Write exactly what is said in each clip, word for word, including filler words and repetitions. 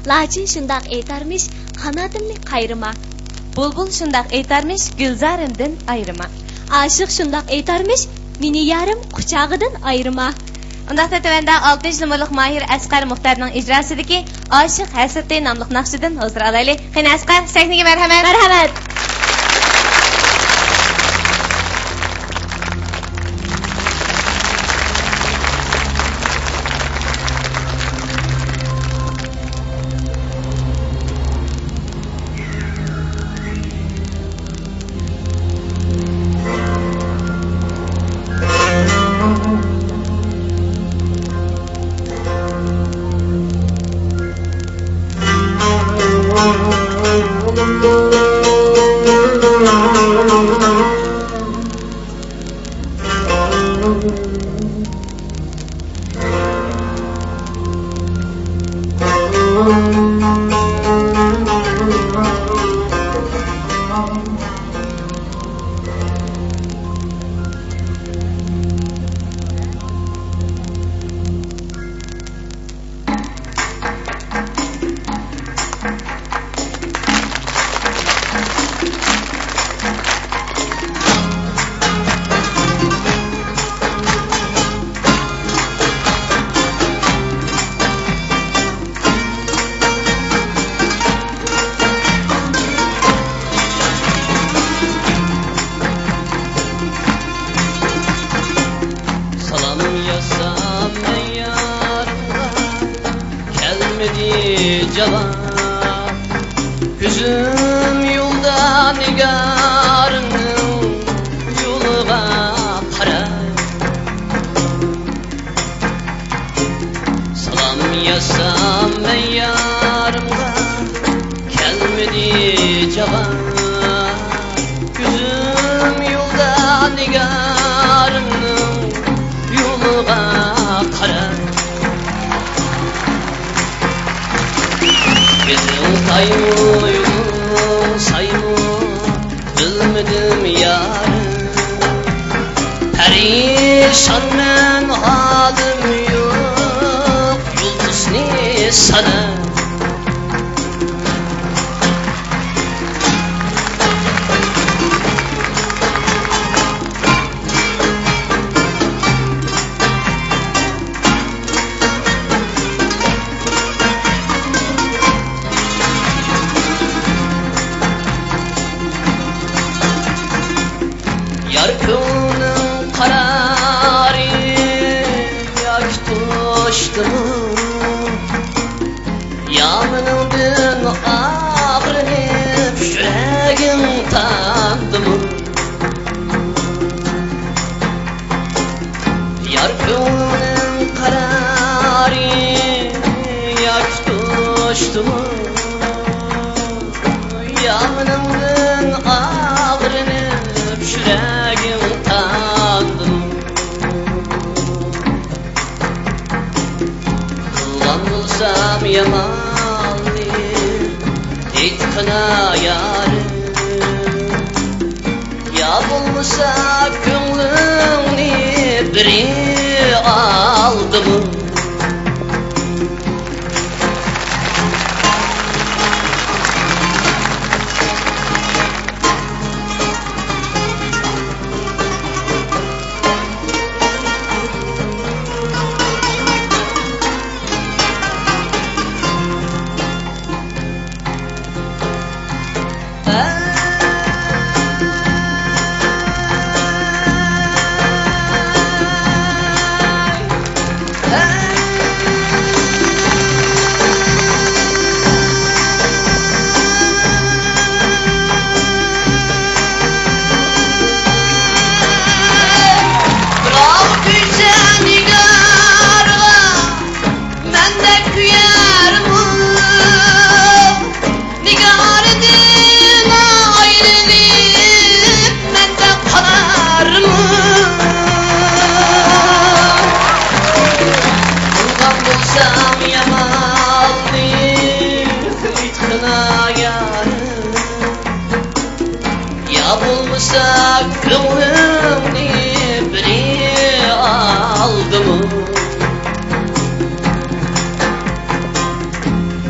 لاچىن شۇنداق ئېيتارمىش، قاناتىمنى قايرىما. بۇلبۇل شۇنداق ئېيتارمىش، گۈلزارىمدىن ئايرىما. ئاشىق شۇنداق ئېيتارمىش، مېنى يارىم قۇچاغىدىن ئايرىما. ئۇنداقتا تۆۋەندە ئالتىنچى نومۇرلۇق ماھىر ئەسقەر مۇختەردىن ئىجراسىدىكى ئاشىق ھەسرىتى ناملىق ناخشىدىن ھۇزۇر ئالايلى. قېنى ئەسقەر، سەھنىگە مەرھەمەت. مەرھەمەت. سالام يازسام مەن يارىمغا، كەلمىدى جاۋاب. كۆزۈم يولدا نىگارىمنىڭ يولىغا قاراپ. سالام يازسام مەن يارىمغا، كەلمىدى جاۋاب. كۆزۈم يولدا نىگارىمنىڭ يولىغا قاراپ. گېزىڭ تايمۇ، يولۇڭ سايمۇ، بىلمىدىم يارىم. پەرىشانمەن، ھالىم يوق، يۇلتۇزنى ساناپ. يار كۆڭلۈڭ قارارى ياكى توشتىمۇ؟ يامىنىڭدىن ئاغرىنىپ يۈرەكىڭ تاندىمۇ؟ يار كۆڭلۈڭنىڭ قارارى ياكى توشتىمۇ؟ يامىنىڭدىن ئاغرىنىپ يۈرەكىڭ تاندىمۇ؟ قىلغان بولسام ياماننى، ئېيتقىنا يارىم. يا بولمىسا كۆڭلۈڭنى بىرى ئالدىمۇ؟ بىراۋ كۆيسە نىگارغا، مەندەك كۆيەرمۇ؟ نىگارىدىن ئايرىلىپ، مەندەك قالارمۇ؟ قىلغان بولسام ياماننى، ئېيتقىنا يارىم. يا بولمىسا كۆڭلۈڭنى بىرى ئالدىمۇ؟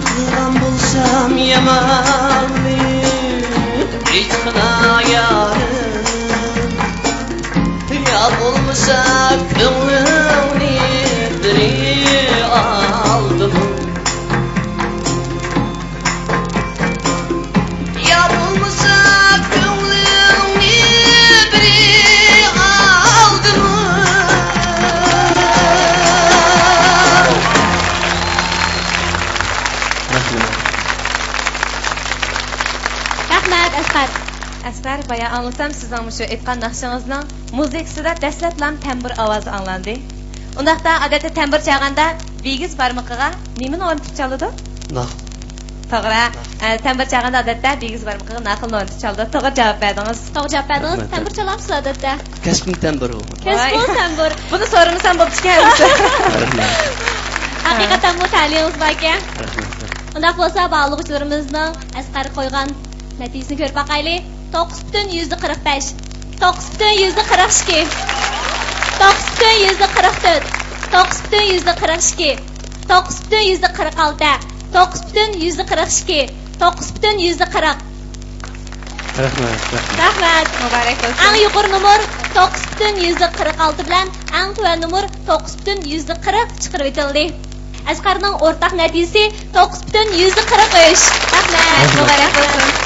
قىلغان ياماننى ئېيتقىنا يارىم، يا بولمىسا كۆڭلۈڭنى بىرى ئالدىمۇ؟ يا بولمىسا كۆڭلۈڭنى بىرى ئالدىمۇ؟ رەھمەت. رەھمەت، ئەسقەر. ئەسقەر، بايا ئاڭلىسام، سىزنىڭ مۇشۇ ئېيتقان ناخشىڭىزنىڭ مۇزىكىسىدا دەسلەپلا تەمبۇر ئاۋازى ئاڭلاندى. ئۇنداقتا، ئادەتتە تەمبۇر چالغاندا بىگىز بارمىقىغا نېمىنى ئورنىتىپ چالىدۇ؟ ناخ. توغرا. ئە، تەمبۇر چالغاندا ئادەتتە بىگىز بارمىقىغا ناخىلنى ئورنىتىپ چالىدۇ. توغرا جاۋاب بەردىڭىز. توغرا جاۋاب بەردىڭىز. رەھمەت. تەمبۇر چالامسىز ئادەتتە؟ كەسپىم تەمبۇر ئۇ. كەسپىڭىز تەمبۇر. بۇنى سورىمىسام بوپتىكەن. رەھمەت. ھەقىقەتەنمۇ تەلىيىڭىز باركەن. رەھمەت. ئۇنداق بولسا، باھالىغۇچىلىرىمىزنىڭ ئەسقەرگە قويغان نەتىجىسىنى كۆرۈپ باقايلى. توققۇز پۈتۈن يۈزدە قىرىق بەش، توققۇز پۈتۈن يۈزدە قىرىق ئىككى، توققۇز پۈتۈن يۈزدە قىرىق تۆت، توققۇز پۈتۈن يۈزدە قىرىق ئىككى، توققۇز پۈتۈن يۈزدە قىرىق ئالتە، توققۇز پۈتۈن يۈزدە قىرىق ئىككى، توققۇز پۈتۈن يۈزدە قىرىق. رەھمەت، رەھمەت. رەھمەت، مۇبارەك بولسۇن. ئەڭ يۇقىرى نومۇر توققۇز پۈتۈن يۈزدە قىرىق ئالتە بىلەن ئەڭ تۆۋەن نومۇر توققۇز پۈتۈن يۈزدە قىرىق چىقىرىۋېتىلدى. ئەسقەرنىڭ ئورتاق نەتىجىسى توققۇز پۈتۈن يۈزدە قىرىق ئۈچ. رەھمەت، مۇبارەك بولسۇن.